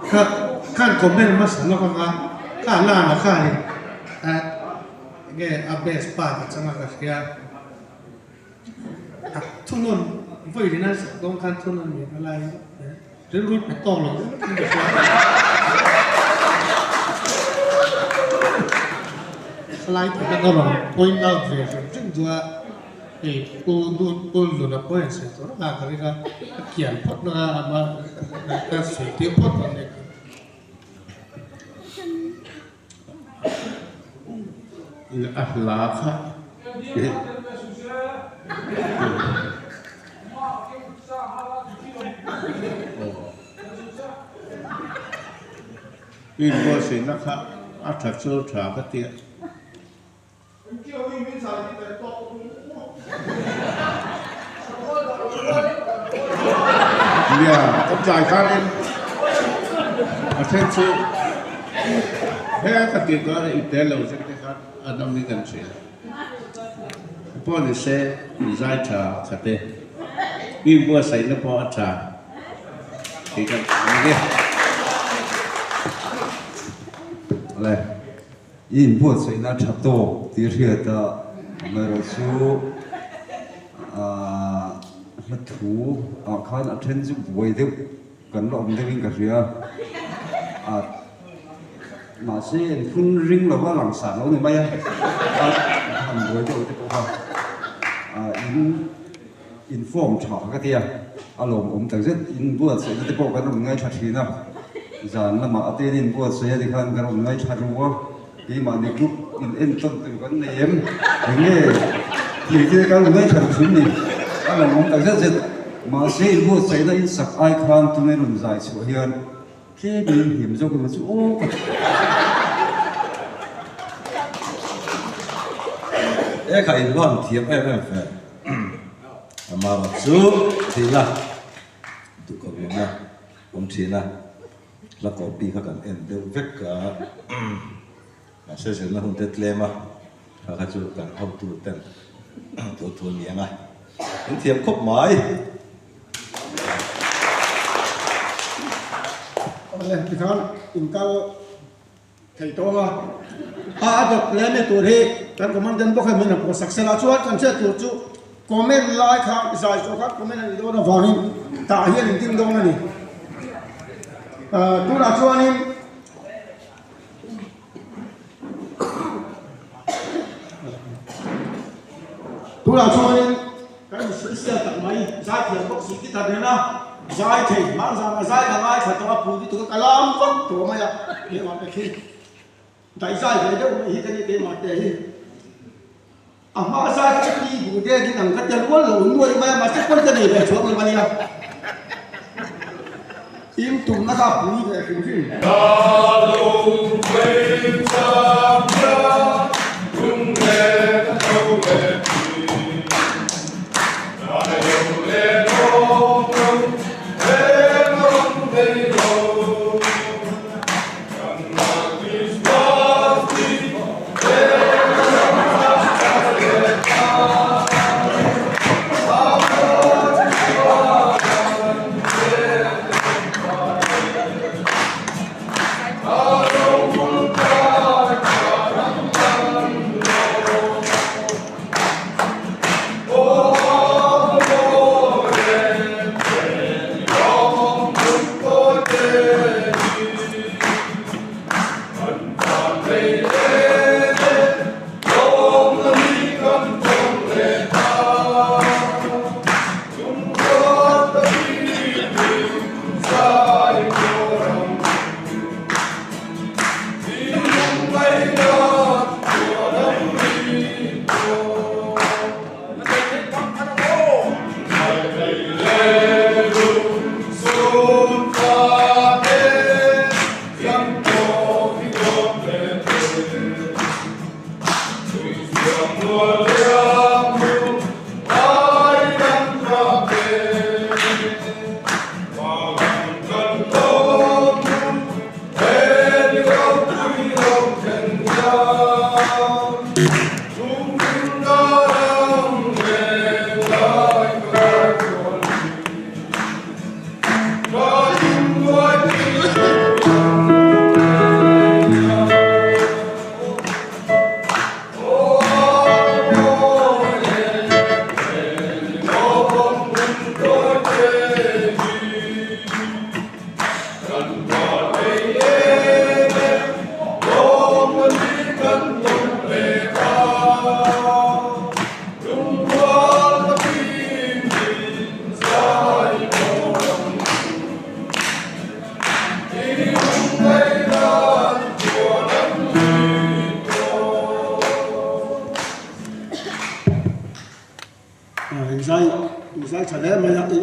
Kha khan comment hmasa lawk anga kha lana khanin enge a best part a changa ka hria. A thunawn vawi leh nan sak dawn khan thunawn leh a lai rilru pe tawk lo deuh in ka hria. Khalai te khan a rawn point out ve hrim hrim chu a hei pu pu Luna pawh hian sawi tur a ka ring a, a kian phawt na a ama ka sawi tir phawt dawn nia. A hla kha inbuatsaihna kha a tha chu tha ka ti a. Nia, kan tlai khanin a then chu he ka tih dawn a intel lo zet te khan an awmin kan hria. Pawh ni se zai tha khat e, mi buatsaihna pawh a tha tih kan ang e. Awle. I inbuatsaihna tha tawk tih hriat a, amaherawhchu hla thu ah khan a then chu buai deuh kan la awm deuhin ka hria a, mahse engphun ring lova langsar lo ni mai a, han buai deuh te pawh kha in inform tha ka ti a, a lawmawm takzet inbuatsaihna te pawh kan rawn ngaithla thin a, zan lamah a ten inbuatsaih a tikhan kan rawn ngaithla ru a, keimahni group in entawn tur kan nei em eng nge tih te kan rawn ngaithla ru thin ni, a lawmawm takzet zet mahse inbuatsaihna in sak ai khan tunge rawn zai chhuah hian tlem in hlim zawk emaw chu aw ka ti. E kha invan thiam em em fe. Amah chu thihna duh ka vawm a, awm thin a, hla copy kha kan en deuh vek a, mahse zirna hun te tlem a, kha kha chu kan hotu ten thu thu a ni ang a, in thiam khawp mai. Awle tikhan inkal Thei tawng a, a a dawt leh mai tur hi kan commandant bawk hian min rawn pawhsak sela chuan kan hriat tur chu comment lai kha zai zawh kha comment a nih dawn avangin tah hian in ding dawn a ni. Tunah chuanin tunah chuanin kan insawisel tak mai zaithiam bawk si ti ta nena zai thei hmang zana zai ka ngaithla tawh a pui lutuk a ka lam vak tawh mai a keimah te khi daihzai ve deuh mai hi ka ni keimah te hi a hma zai kha pi bu dek in ang ka tel rual lo nuai mai a mahse pawn ka nei ve chhuak lo ania in tumna kha pui ve hrim hrim.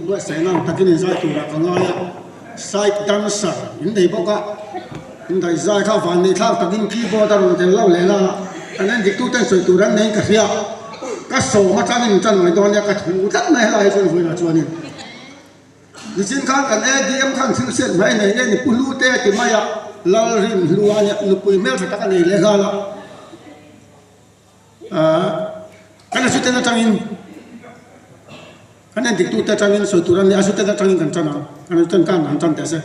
Inbuatsaihna ang takin inzai turah ka ngai a, side dancer in nei bawk a, indaih zai kha vanneih thlak takin keyboard a rawn tel lo leh la a, kan en dik tuten sawi tur an neiin ka hria, ka sawm atangin in tan mai dawn nia ka thu tlat mai helai hi chuan vawiinah chuanin nichin khan kan ADM khan thil hriat mai nei nge ni Pu Hlute a ti mai a, Lalrinhlua nia nupui hmeltha tak a nei leh nghal a. Kan asuten atangin kan endiktute atangin sawi tur a nia, asuten atangin kan tan ang, kan asuten khan han tan teh se.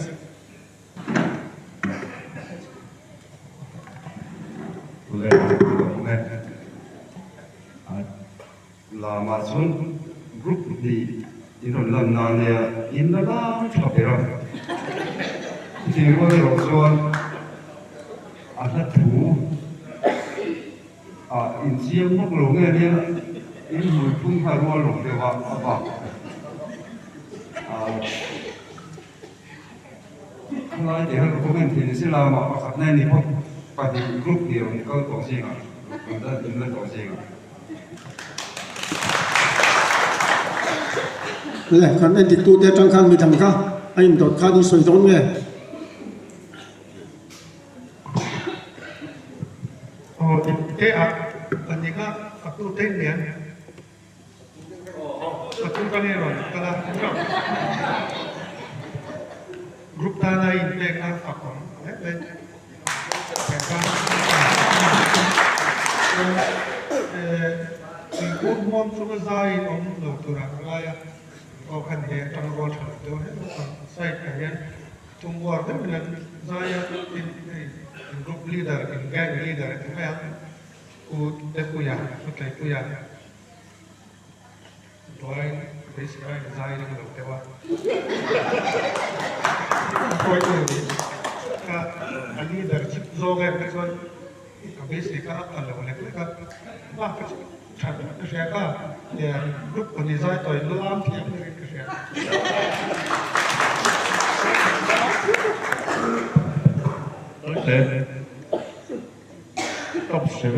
Lamah chuan group hnih in rawn lan na nia in la lam tha ber a, chutih rual erawh chuan a hla thu ah inchiang vak lo nge nia in hmui phun kha rual lo deuh a a bak ah khalai tih kha ka comment thei ni se lamah pakhat na ni phawt pahnih group hnih rawn kal tawh zingah rawn in la tawh zingah. Le kan endiktute atang khan midang kha a indawt khan in sawi dawn nge? Aw dik te ah pahnih kha fak tu te nia pathum ka nge rawn kal a group tana in pek a fak awm hle mai Tuikuk hmuam chunga zaiin awm lo turah ka ngai a, aw khan he atang rual tha lo deuh hle bawk ang. Side ah hian tum uar deuhin an zai a, tin hei in group leader, in gang leader a ti mai ang, Pu Tepuia, Pu Tleipuia. Duain beisei a inzai ring lo deuh a. A hruaitu nih kha a leader chip zawng em kha chuan ka beisei kha a kal lo lek lek a. Bak kha chu tha ka hria kha tia group pahnih zai tawh in lam thiam ringin ka hria. Top 7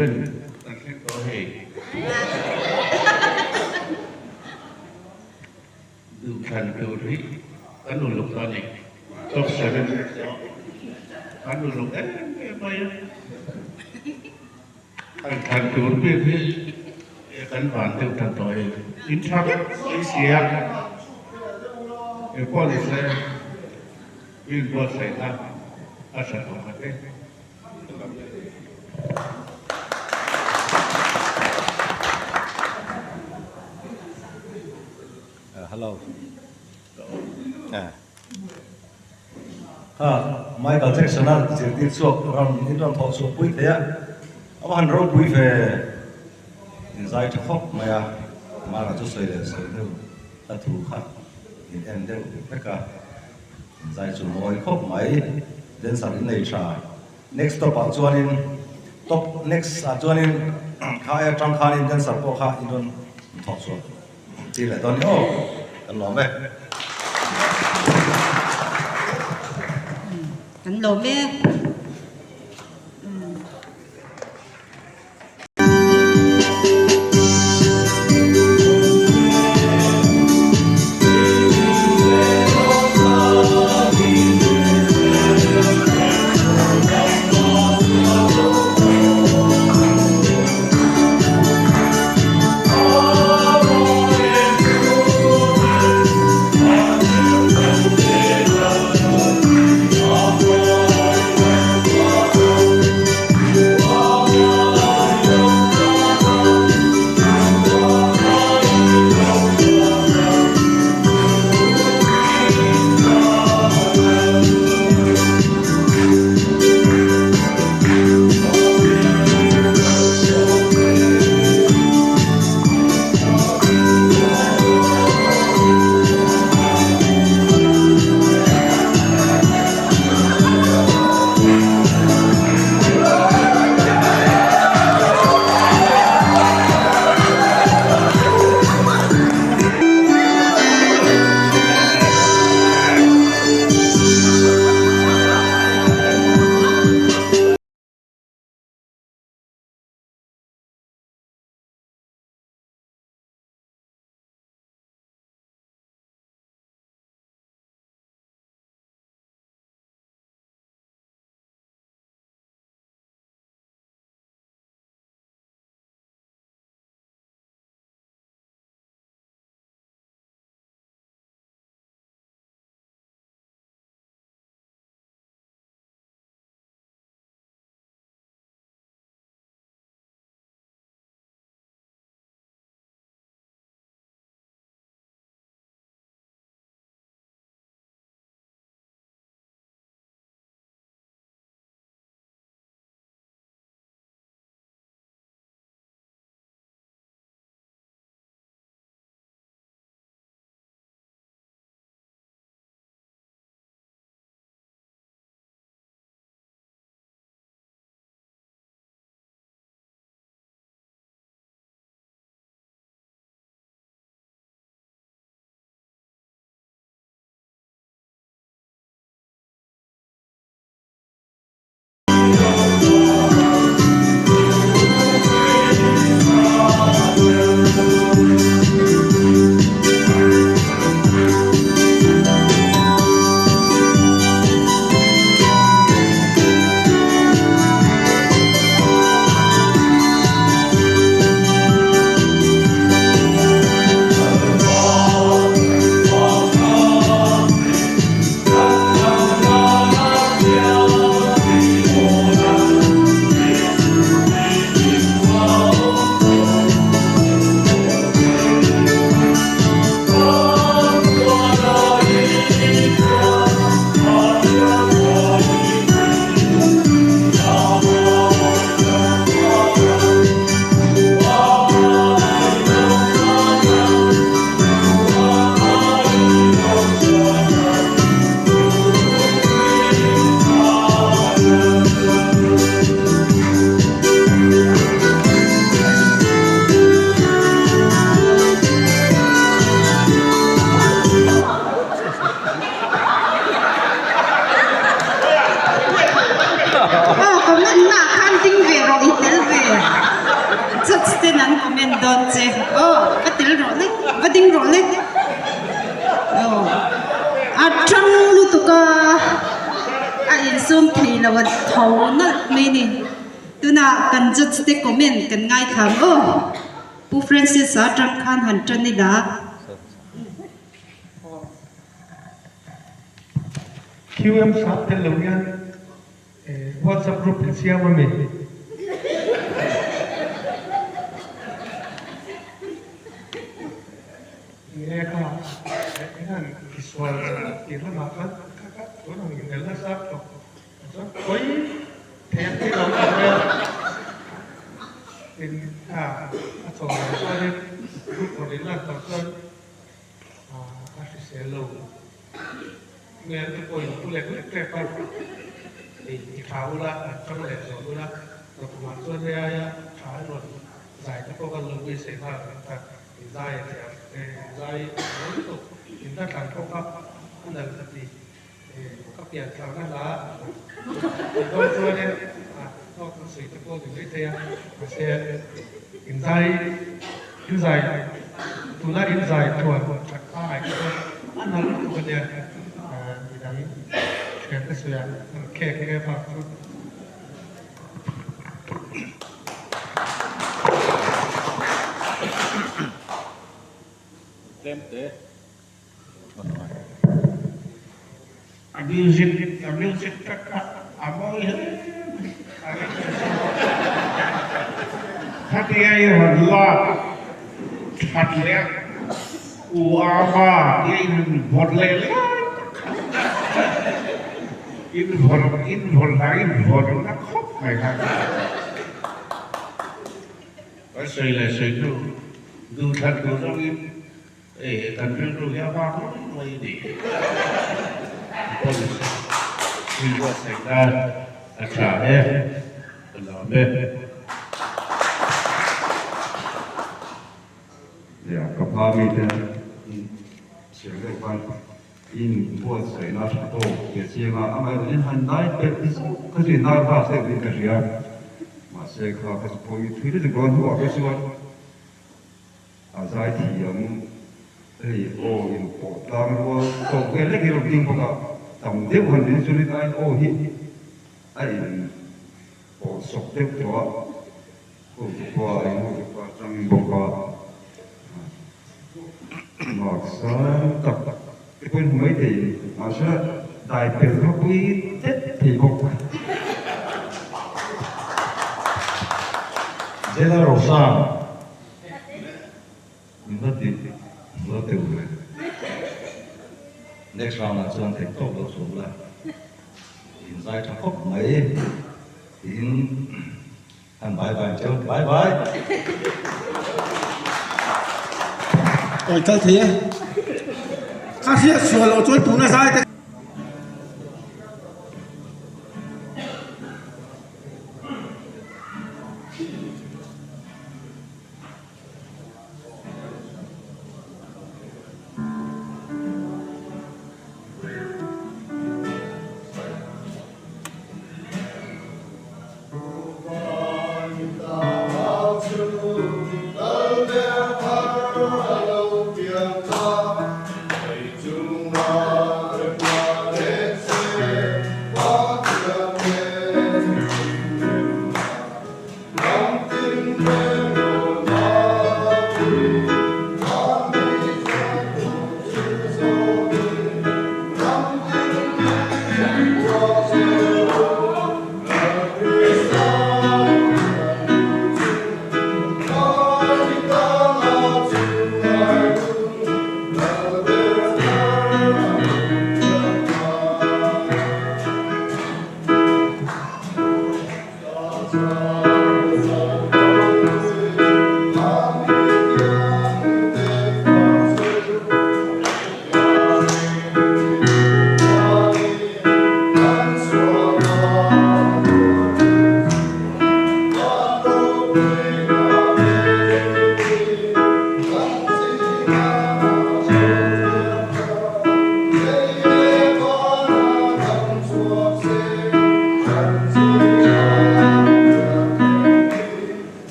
kan thleng tawh hei. Duhthlan tur hi kan uluk a ni. Top 7 kan uluk em em mai a. An thlan tur bik hi kan van deuh tan tawh hei. In tha vek mai sia. Engpawh ni se inbuatsaihna a tha tawh khat e. Hello. Ha Michael Jackson a zirtir chhuak rawn in rawn thawh chhuah pui thei a, a va han ropui ve inzai tha khawp mai a, Mara chu sawi leh sawi deuh a thu kha in en deuh vek a. Zai chu mawi khawp mai, dancer in nei tha. Next stop ah chuanin top next ah chuanin kha aia tang khanin dancer pawh kha in rawn thawk chhuak tir leh dawn ni aw, kan lawm e. Kan lawm e. insum thei lo a tho nawlh mai ni. Tunah kan judge te comment kan ngaithla ang aw. Pu Francis-a atang khan han tan ila. QM sap tel lo hian WhatsApp group in siam a mi? Nge kha enghan tisual tih lamah khan kha kha tun ang in el nasa tawh chuan khawi thei ang tih lo ang vel in a a chaw lo chuanin group rawn in lan tawh chuan a hrisel lo. Hmel te pawh in pu lek lek tep a, ei ti tha ula, an tang leh zawh ula, nakumah chuan hei aia tha an rawn zai te pawh kan lo beisei nghal ang kha, in zai a thiam e, in zai a mawi lutuk, in hla thlan pawh kha a nalh ka ti, ka pian thlakna hla tih dawn chuanin a tawk ka sawi te pawh ni mai thei a, mahse in zai in zai tuna in zai tluan that pangai kha chuan a nalh lutuk a nia, midang thian te sawi ah an khek nge bak chu. Tlemte. A music a music tak kha a mawi hle mai a rem leh si lo. Khatia i rawn lak that leh a u Ama tia in han vawt leh lai tak kha in vawt in vawt lah in vawt na khawp mai kha. Kan sawi leh sawi hnu duhthlan tur zawngin Hei kan rilru hi a vak mai mai a ni. Policy in buatsaih nan a tha e, ka lawm e. Nia, ka hma mite sawi deuh khan in buatsaihna tha tawk ve chiang a, amaherawhchu in han dai pelh zauh kha chu in dar vak deuh in ka hria. Mahse kha kha chu pawh i thui lutuk dawn hnuah kha chuan A zaithiam hei aw in pawh tlang rual tawk vel lek hi rawn ding bawk a, tam deuh han rin chu rin aiin aw hi a in pawh sawk deuh tawh a, hotupa in hotupa tang bawk a, mark sang tak te pawhin hmu mai thei mahse dai pel ropui det thei bawk. Zela Rosang. Min va ti lo teuh ve. Next round ah chuan theih tawp lo chhuak la. In zai tha khawp mai tiin han bye bye ang cheu. Bye bye. Awi kal thei e. Ka hriat sual loh chuan tuna zai te.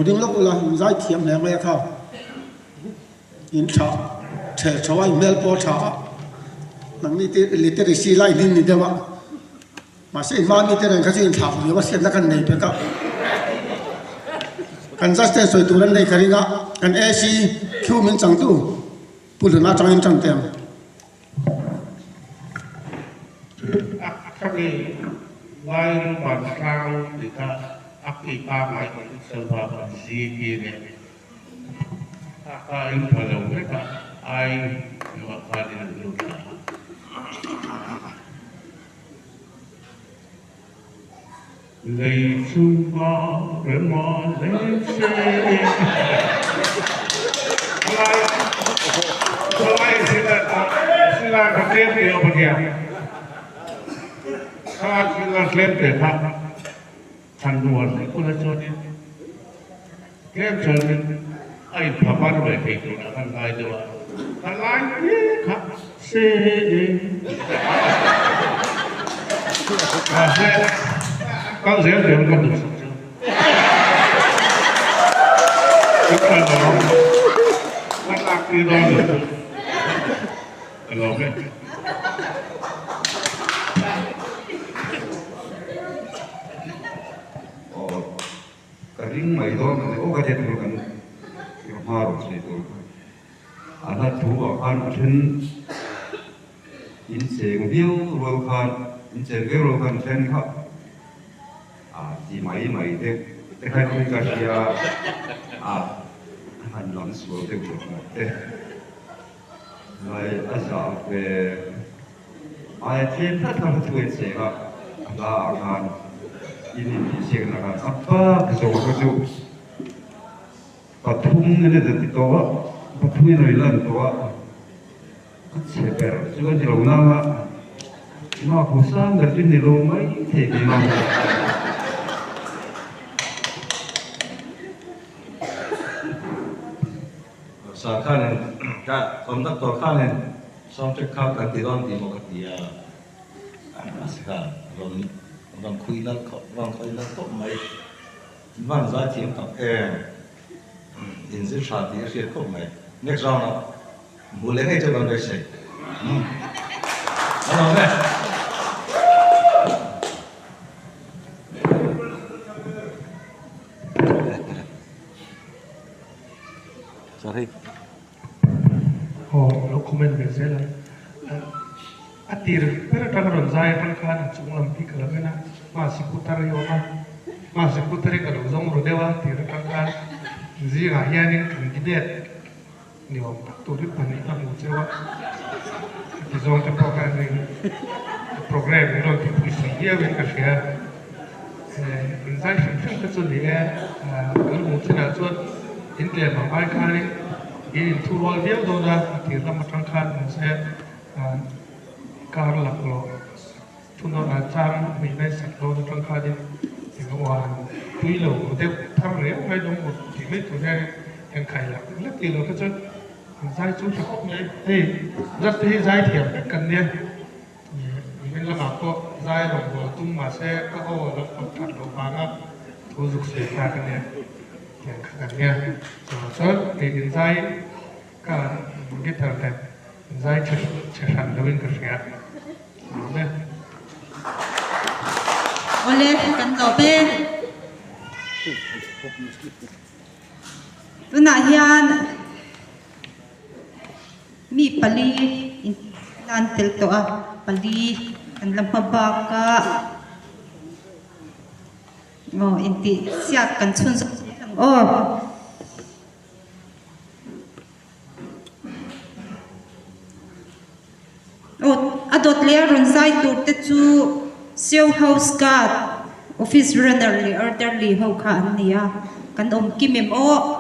Lo ding lawk ula, in zai thiam hle mai a kha. In tha the tho a, in hmel pawh a tha a. Nangni te literacy line hi ni deuh a. Mahse in hma mite reng kha chu inthlah viau a hriatna kan nei pek a. Kan judge ten sawi tur an nei ka ring a, kan AC Q min changtu Pu Hluna atangin tan teh ang. A khami Lai Ruban Tlang tih kha a ki pangngai kan Selva kan ZP leh a ka in pha lo vek a, ai deuhah khan in an lut ta a. Lei chunga rema leng se Thalai silai kha tlem te awm ania kha silai tlem te kha han nuar hle kula chuanin tlem chuanin a inphaman ve thei turah khan ngai deuh a thalai te kha se Mahse kal zel zel ka duhsak chu ka kal lo ka tlak tir dawn lo chu ka lawm e. Aw ka ring mai dawn a ni aw ka tia tur kan ka hma rawn sawi tur kha. A hla thu ah khan a then in cheng viau rual khan in cheng viau rual khan then kha a ti mai mai te te khan in ka hria a han lam sual deuh leh ngawt te lai a zah ve aia tlem hlat hlat kha thu in cheng a a hla ah khan in intihsiakna khan a bak zawng kha chu. Pathum in a ti tawh a, pathum in a rawn lan tawh a, a chhe ber chu a ni lo nang a, mah khaw sang ber chu ni lo mai thei thei mang a. Sa khanin ka conductor khanin sound check kha kan ti dawn tih maw ka ti a, mahse kha rawn rawn khui nalh khawp rawn khawi nalh khawp mai. Van zai thiam tak em? In zir tha tih a hriat khawp mai. Next round ah hmu leh ngei chu kan beisei. Umm. A nuam e. Sorry. Aw lo comment ve zel ang. A tir ber atang rawn zai atang khan a chung lam hi ka lo en a, mahse putar hi a awm a, mahse putar hi ka lo zawng ru deuh a tir atang khan zingah hianin candidate ni awm tak turin pahnih ka hmu cheu a, heti zawng te pawh khan hei program in rawn tihpui sawi viauin ka hria. Inzai hrim hrim te chu ni e, kan hmuh chinah chuan in tlem ang ai khanin in inthurual viau dawn a, a tir lam atang khan mahse kar laklawh thunawn ah chang hmui mai sak dawn atang khanin eng emaw han tui lo deuh thar riau mai dawng maw tih mai tur hian eng khai lak lek tih loh kha chuan zai chu tha khawp mai. Hei zat te hi zai thiam vek kan nia. Nimin lamah pawh zai rawngbâwl tum mahse ka aw lo awm that loh vanga thu zuk sawi ta ka nia tiang kha kan nia. Chuvang chuan kei inzai ka guitar nen inzai che hran loin ka hria. Lawm e. Awle, kan lawm e. Tunah hian. Mi pali in an tel tawh a, pali an la hma bak a, aw intih chhiat kan chhun zawk zel ang aw. Aw a dawt leh a rawn zai tur te chu Show House Guard, Office Runner leh Orderly ho kha an ni a, kan awm kim em aw.